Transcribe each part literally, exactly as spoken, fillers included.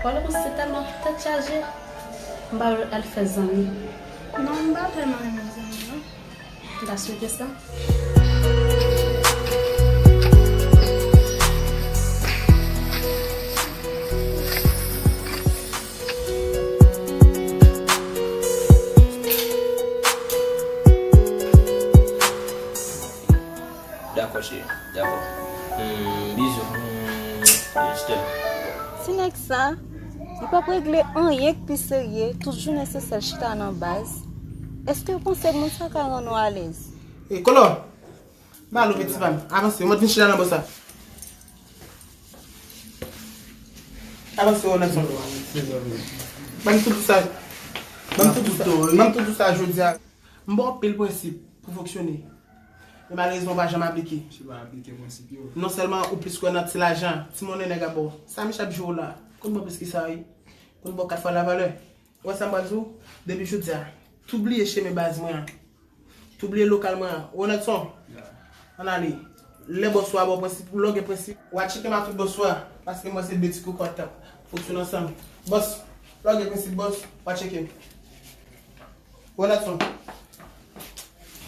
Pale konsa se tèlman tèt chaje, m pa vle al fè zanmi. Non, m pa tèlman renmen zanmi, non. M ta swete sa. Dakò, cheri. Dakò. Hmm, bizou. Hmm, je t'aime. Ti nèg sa, li p ap regle anyen k pi serye, tout jounen se sèl chita nan baz. Èske w panse moun sa ka rann ou alèz? E, Kolo! Ba l ouvè ti pa m. Avanse, mwen vin chita nan bò sa. Avanse, Ronaldson. Ban m tout sa. Ban m tout sa. Ban m tout sa jodi a. M ba w anpil prensip pou fonksyone. Men malerezman, w pa janm aplike. Misye pa aplike prensip yo. Non sèlman ou plis kwè nan ti lajan, ti monnen nèg ap ba w. Sa misye ap jwe w la. Konn ba w plis ki sa, wi. Konn ba w kat fwa lavalè. Ou wè sa m pral di w? Depi jodi a, tou bliye chemen baz mwen an. Tou bliye lokal mwen an. Ronaldson, ann ale. Lè bòs ou a ba w prensip, lè w gen prensip, w a tcheke m a tout bòs ou a. Paske m wè se de ti kokòt k ap fonksyone ansanm. Bòs, lè w gen prensip, bòs, w a tcheke m. Ronaldson.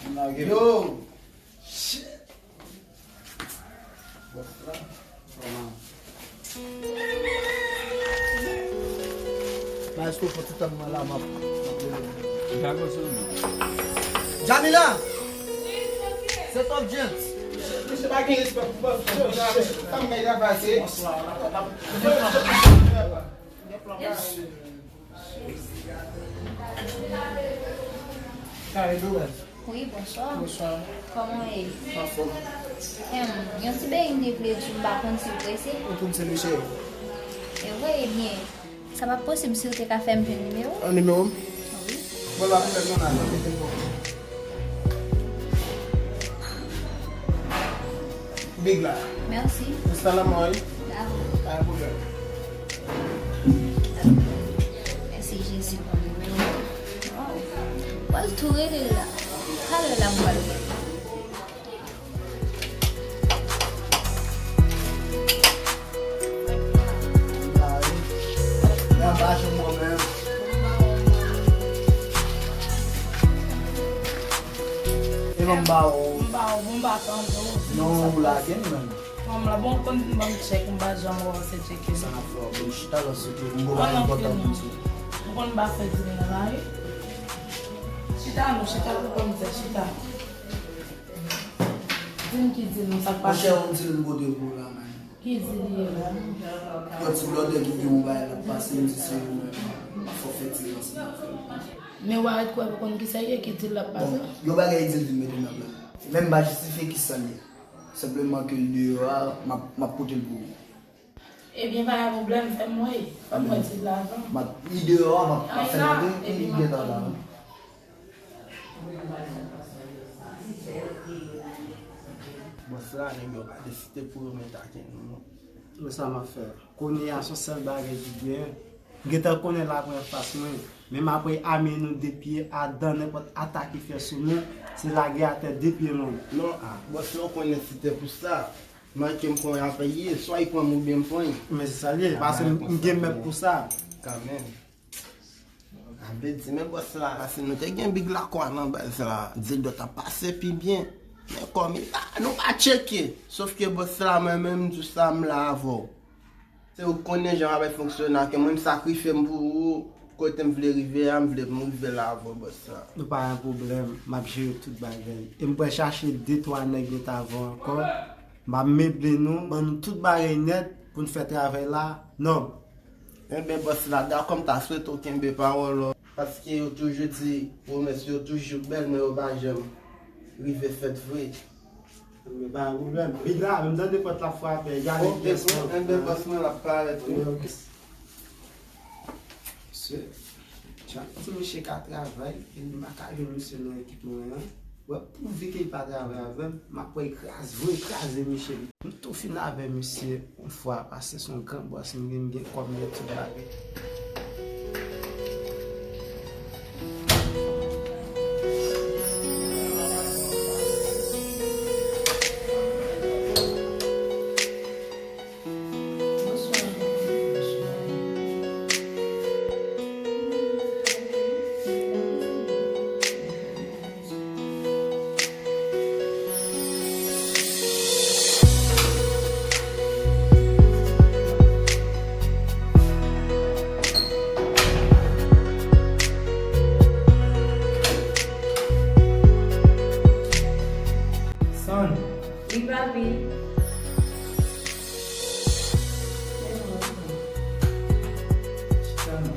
Ann lage. Yo! Shit! Bòs la. Maestro, fò ti tann mwen la, m ap, m ap rele. Jamila! Se Top Gents. Misye pa gen respè pou bòs. Sa m bay la pase. Carré Dowell. Wi, bonswa. Bonswa. Kòman w ye? Anfòm. Em, yon ti bagay m te vle di w, m pa konn si w prese. Ou konn se mesye yo. E vre, ebyen, sa p ap posib si w te ka fè m jwenn nimewo w? An nimewo m? Wi. Bon, la pou fè m nan la, nan telefòn. Big la. Mèsi. Reste la mwen, wi. Dakò. Pa gen pwoblèm. Mèsi Jezi pou nimewo. Waw. Pral tou rele l la. Talè la m pral rele. Nan pa janm wè menm. E ban m ba ou. M ba ou, bon, m pa tande w. Non, ou lage m menm. Manm la, bon, konn vin ban m tchèk, m pa janm wè w se tcheke m. Sa n ap fè w, bon, chita la, se ke m gon bagay enpòtan pou di w. Ou konn m pa fè di m nan lari. Chita non, chita pou konn fè, chita. Di m ki di nou sa k pase. Monchè, yon di l m pote pou w la, man. Ki di li ye la? Yon ti blòdè ki gen yon bagay l ap pase, m di se ou menm. Fò fè ti ansanm avè l. Men w arèt kwè pou konn kisa l ye, ki di l ap pase? Bon, yon bagay di l vin mete nan plan. Men m pa jistifye kisa l ye. Senpleman ke l deyò a, m ap, m ap pote l pou ou. Ebyen, pa gen pwoblèm, fè m wè. Fè m wè ti lajan. M ap, li deyò a, m ap, m ap fè l antre, epi li gentan la. Bòs la, nèg yo pa deside pou yo mèt atake nou, non. Wè sa m ap fè. Kounye a, se yon sèl bagay ki gen. M gentan konnen l ap ranfas mwen. Menm apre ame nou de pye adan, nenpòt atak ki fè sou nou, se lage atè de pye nou. Non, a, bòs la, ou konnen si te pou sa, manke m pran afè ye, swa y pran m oubyen m pran y. Men se sa l ye, paske m gen mèt pou sa. Kanmenm. A vle di, men bòs la, paske nou te gen big lakwa nan baz la, di dòt ap pase pi byen. Men kòm la, nou pa tcheke. Sòf ke bòs la, mwen menm, m di w sa, m la avè w. Se ou k konnen jan bagay fonksyone a, ke mwen m sakrifye m pou ou, kote m vle rive a, m vle pou m rive la avè w, bòs la. Nou pa gen pwoblèm, m ap jere tout bagay. E m pral chache de twa nèg yo t avè w ankò, m ap meble nou, ban nou tout bagay nèt pou n fè travay la nòb. Enben, bòs la, dakò, m ta swete w kenbe pawòl ou, paske yo toujou di, pwomès yo toujou bèl, men yo pa janm rive fèt vre. Men pa gen pwoblèm. Big la, menm tande pòt la frape, gade pyès lan. Enben, bòs mwen l ap parèt, wi. Ok. Mesye, jan ti mesye ka travay, e m pa ka jwenn misye nan ekip mwen an. Wè, pouvi ke l pa travay avè m, m ap pran l kraze, vre kraze misye. M tou fin avè misye yon fwa, paske se yon gran bòs m gen, m gen kòb, m gen tout bagay. Bonswa. Bonswa. Chita non.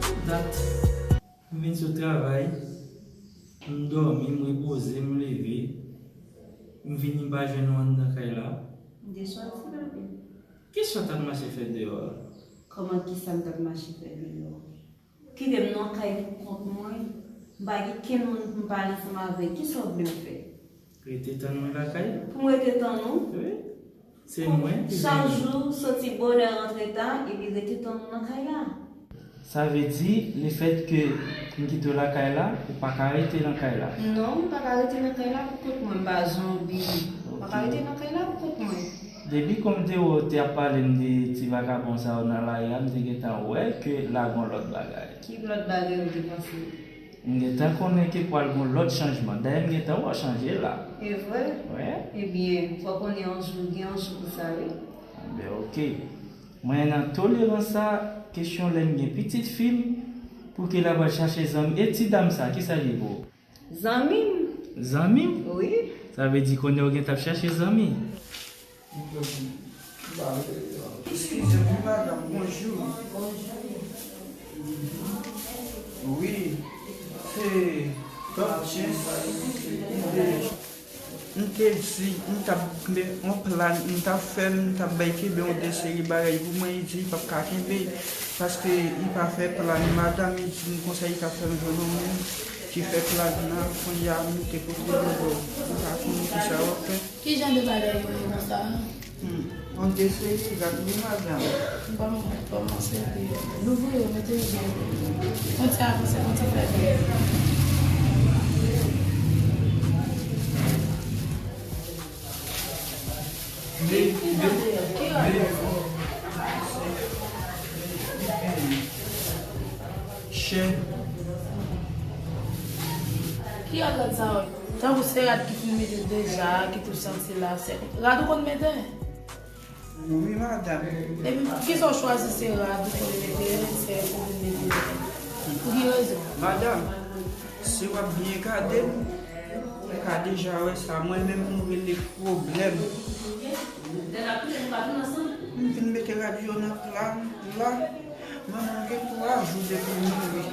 Se pa tout dat. M vin sot travay, m dòmi, m repoze, m leve, m vini, m pa jwenn ou anndan kay la. M te sòti, bebe. Kisa w t ap mache fè deyò a? Kòman kisa m t ap mache fè deyò? Kite m nan kay pou kont mwen. M pa gen kenn moun pou m pale ansanm avèk. Kisa w vle m fè? Rete tann mwen lakay? Pou m rete tann ou? Wi. Se mwen ki vin. Chak jou, soti bonè, rantre ta, epi rete tann ou nan kay la. Sa vle di, lefètke m kite w lakay la, ou pa ka rete nan kay la? Non, m pa ka rete nan kay la pou kont mwen, m pa zonbi. M pa ka rete nan kay la pou kont mwen. Depi kòm m te wè w te ap pale m de ti vakabon sa yo nan lari a, m te gentan wè ke la gon lòt bagay. Ki lòt bagay ou te panse? M gentan konnen ke pral gon lòt chanjman. Dayè, m gentan wè w chanje la. E vre? Wi. Ebyen, fò konnen yon jou, gen yon jou pou sa, wi. Enben, oke. Mwen nan tolerans sa, kesyon lè m gen pitit fi m, pou ke l ap al chache zanmi. E ti dam sa, kisa li ye pou ou? Zanmi m. Zanmi w? Wi. Sa vle di kounye a w gentan ap chache zanmi. Eskize m, wi, madanm, bonjou. Wi, se Top Chance. M te di, m t ap gen yon plan, m t ap fè l, m t ap bay kenbe yon de seri bagay pou mwen, li di li p ap ka kenbe, paske li pa fè plan, madanm, li di m konsa, li t ap fè m jwenn yon moun ki fè plan nan, kounye a, m te pote dodo, m pa konnen kisa w ap fè. Ki jan de bagay yo ye konsa? Hmm. On de seri, gad wi, madanm. M pa m, pa m seri. Louvri yo, mete yo byen. Konn ti avanse, konn ti fè byen. Ki, ki rad yo? Ki rad yo? Chè. Ki rad, rad sa yo? Tankou se rad ki fin mete deja, ki tou santi la, se rad ou konn mete? Wi, madanm. Epi, poukisa w chwazi se rad ou konn mete, se ou vin mete? Pou ki rezon? Madanm, si w ap byen gade m, ou ka deja wè sa. Mwen menm, m rele pwoblèm. M vin mete rad yo nan pla m la. Mwen menm gen twa jou depi m mouri.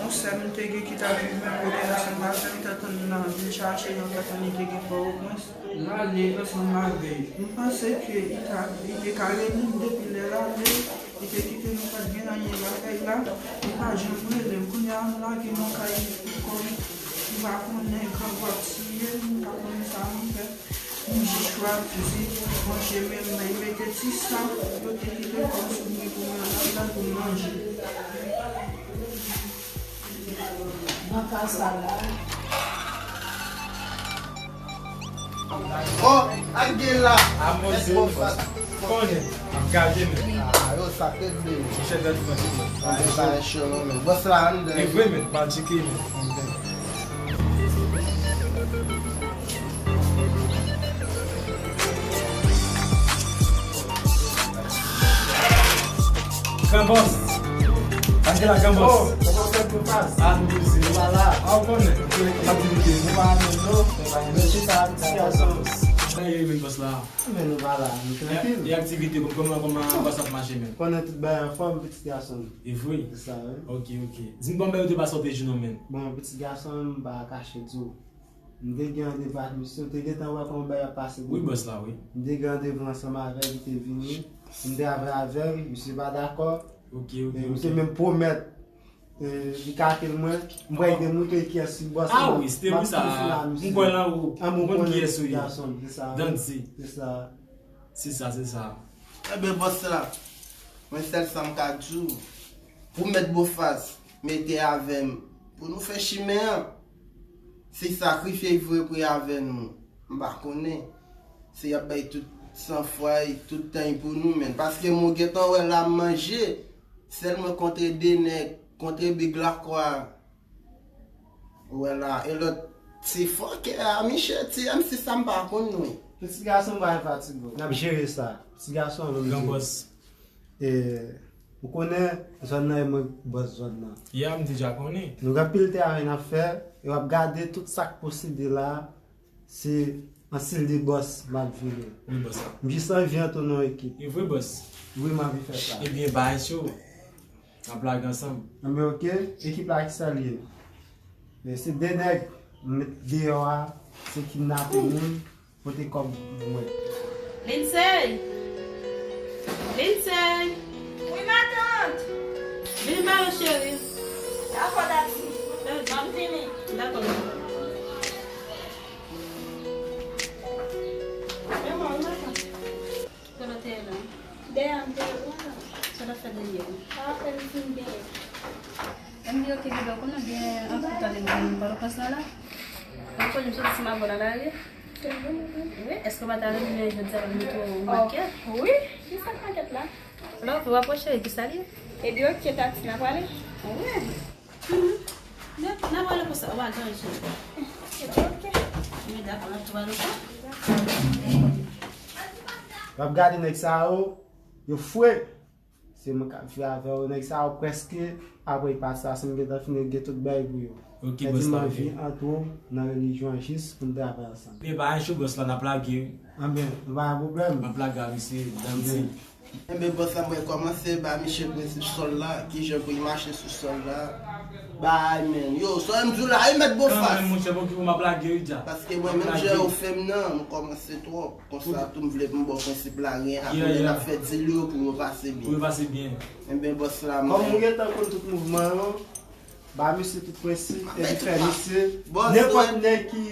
Yon sè m te gen ki t ap viv menm kote ansanm avè m, t ap tann nan vin chache nan kay la, li te gen Pòtoprens. M ale ansanm avè l. M panse ke li ta, li te ka rele m depi lè l ale, li te kite nou pa t gen anyen lakay la, li pa janm rele m. Kounye a m lage nan kay pou kò m, m pa konnen grangou ap tiye m, m pa konnen sa m fè. M jis chwazi manje, men m mete ti sa yo te kite kòm souvni pou mwen anndan pou m manje. Nan ka sa la. Oh, ak gen la. A, mon Dieu, bòs. Konnen, ap gade, men. Ah, yo, sa te de. Monchè, gade, men. Ah, e pa cho non, men. Bòs la anndan. E vre, men, pa tcheke, men. Gran bòs. Anjela, gran bòs. Oh, kòman fè pou pas? A, nou poze. Nou pa la. A, ou konnen. Aktivite. Nou pa la menm non. Nou pa la menm. Mesye sa, ti gason. Sa ye menm bòs la. Men nou pa la, nou trankil. E aktivite, kòman, kòman, kòman sa ap mache menm? Konnen tout bagay anfòm, pitit gason. E vre? Se sa, wi. Ok, ok. Di m kòman bagay yo te pase ou te jwenn ou menm? Bon, pitit gason, m pa kache di w. M te gen randevou ak misye, ou te gentan wè kòman bagay ap pase. Wi, bòs la, wi. M te gen randevou ansanm avè l, li te vini. M te avè avè l, misye pa dakò. Ok, ok, ok. E misye menm pwomèt, e, li ka kite mwen, m pral demontre kiyès li bòs la. Ah wi, se te wi sa. M kwè nan ou. M konn kiyès ou ye. Gason, se sa, wi. Dandi. Se sa. Se sa, se sa. Enben, bòs la, mwen sèl sa m ka di w, pou mèt Bofas mete avè m, pou nou fè chimen an, se sakrifye vre pou y avè nou. M pa konnen si y ap bay tout sanfwa y, tout tan y pou nou, menn. Paske mwen gentan wè la m manje, sèl mwen kontre de nèg, kontre Big Lakwa. Ou wè la, e lòt ti fòkè a, miche, ti M C sa m pa konn, wi. Pitit gason m pa gen fatig, bro. N ap jere sa. Pitit gason an, menm Gran bòs. E, ou konnen, zòn nan, e mwen k bòs zòn nan. Ya, m deja konnen. Nou gen anpil travay n ap fè. E w ap gade tout sa k posede la, se an stil de bòs m ap vire. Wi, bòs la. M jis anvi antre nan yon ekip. E vre, bòs? Wi, m anvi fè sa. Ebyen, bagay cho. N ap lage ansanm. Anben, oke. Ekip la, kisa l ye? Men se de nèg m met deyò a, se kidnape moun, pote kòb mwen. Lindsay! Lindsay! Wi, matant! Vin ba yo, cheri. Dakò, dati. M ap vini. Dakò. Men mwen, wi, matant. Kote w te ye la? Dèyè a m te ye, wi, matant. Sa w t ap fè dèyè a? M ap fè m fin benyen. M di, oke, bebe, ou konnen gen anpil tan depi m vin Pòtoprens la, la. Ou konnen m soti Timabò nan lari. Wi, èske w pa ta renmen jodi a nou tou yon makèt? Wi, ki sa k makèt la? Love, w apwoche, ki sa l ye? Ebyen, oke, tati, n a prale? Wi. Mhm. N a prale konsa, w a ganje. Ebyen, oke. Men dakò, n ap tou prale konsa. W ap gade nèg sa yo, yo fre. Se mwen k ap viv avè w. Nèg sa yo prèske ap repasasen, m gentan fini regle tout bagay pou yo. Ok, bòs la, ok. Sa di m anvi antre w nan relijyon an jis pou n travay ansanm. Ebyen, pa anyen cho, bòs la, n ap lage, wi. Anben, nou pa gen pwoblèm. M ap lage a misye, danti. Ebyen. Enben, bòs la, mwen kòmanse ba misye prensip sòl la, kijan pou li mache sou sòl la. Bay, men. Yo, sa m di w la, wi, mèt Bofas. Kanmenm, monchè, bon, ki pou m ap lage, wi, dja. Paske mwen menm, jan yo fè m nan, m kòmanse twòp. Konsa tou m vle pou m ba w prensip la, gen apre lè n ap fè dil yo pou yo pase byen. Pou yo pase byen. Enben, bòs la, mwen. Kòm ou gentan konn tout mouvman yo, ba misye tout prensip, epi fè misye, nenpòt nèg ki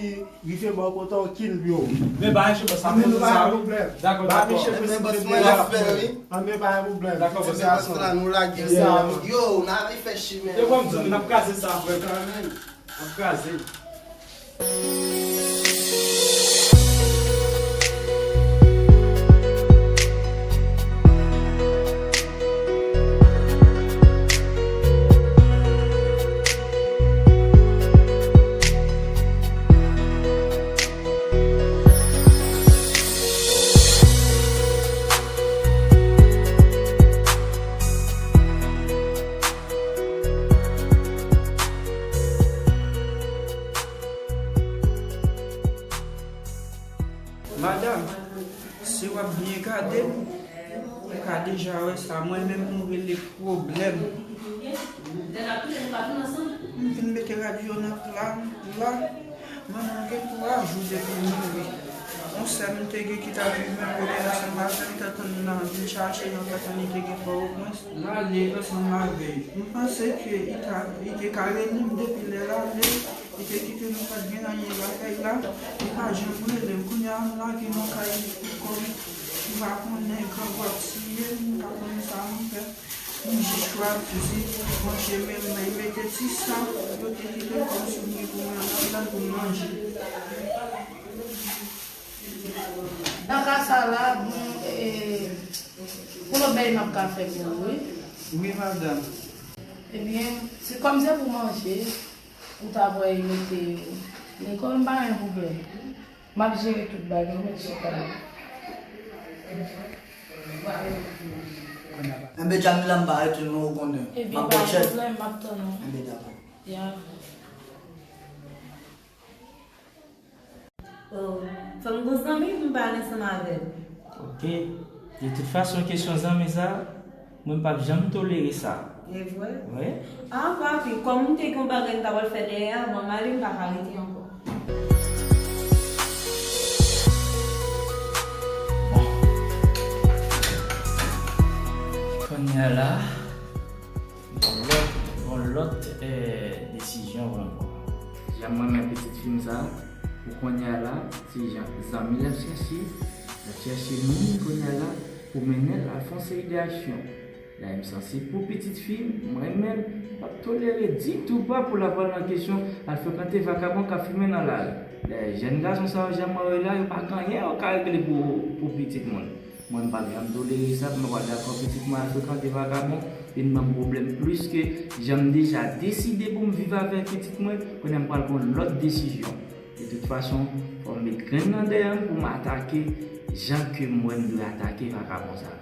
rive bò kote w, kill yo. Men ba misye, bòs la, men nou pa gen pwoblèm. Dakò, dakò. Ba misye prensip, bòs mwen, respè, wi. Anben, pa gen pwoblèm. Dakò, bòs la, nou lage. Yo, n a fè chimen. E kòm di, n ap kraze sa, frè. Kanmenm. Ap kraze. Madanm, si w ap byen gade m, ou ka deja wè sa mwen menm m rele pwoblèm. M vin mete rad yo nan pla m la. Manman gen twa jou depi l mouri. Yon sè m te gen ki t ap viv menm kote ansanm avè m, t ap tann nan vin chache nan kòt li te gen Pòtoprens. L ale ansanm avè l. M panse ke li ta, li te ka rele m depi lè l ale, li te kite nou pa t gen anyen lakay la, li pa janm rele m. Kounye a m lage nan kay li pou kò m, m pa konnen grangou ap tiye m, m pa konnen sa m fè. M jis chwazi manje, men m mete ti sa yo te kite kòm souvni pou mwen anndan pou m manje. Nan ka sa la, bon, e, pou lòt bagay m ap ka fè pou ou, wi. Wi, madanm. Ebyen, se kòm se pou manje, ou ta voye mete lekòl, m pa gen pwoblèm. M ap jere tout bagay, ou mèt chita la. Enben, Jamila, m pa rete non, ou konnen. Ebyen, pa gen pwoblèm, m ap tann ou. Enben, dakò. Ya. Oh, fò m gon zanmi pou m pale ansanm avè l. Ok. De tout fason, kesyon zanmi sa, mwen m p ap janm tolere sa. E vre? Wi. Ah, papi, kòm m te gen yon bagay m ta pral fè dèyè a, bon, m ale, m pa ka rete ankò. Bon. Kounye a la, gon lòt, gon lòt, eh, desizyon pou m pran. Jan m renmen pitit fi m sa, pou kounye a la, se jan zanmi l ap chèche, l ap chèche moun kounye a la pou mennen l al fè yon seri de aksyon. Dayè m sanse pou pitit fi m, m renmen l, m p ap tolere ditou pa pou l ap pran nan kesyon al frekante vakabon k ap fimen nan lari. Dayè jèn gason sa yo, jan mwen wè la, yo pa gen anyen yo ka regle pou, pou pitit moun. Mwen, m p ap janm tolere sa, m pa dakò pitit mwen al frekante vakabon, vin ban m pwoblèm plis ke jan m deja deside pou m viv avèk pitit mwen, kounye a m pral pran lòt desizyon. De tout fason, fò m met grenn nan dèyè m pou m atake jan ke m wè m dwe atake vakabon sa yo.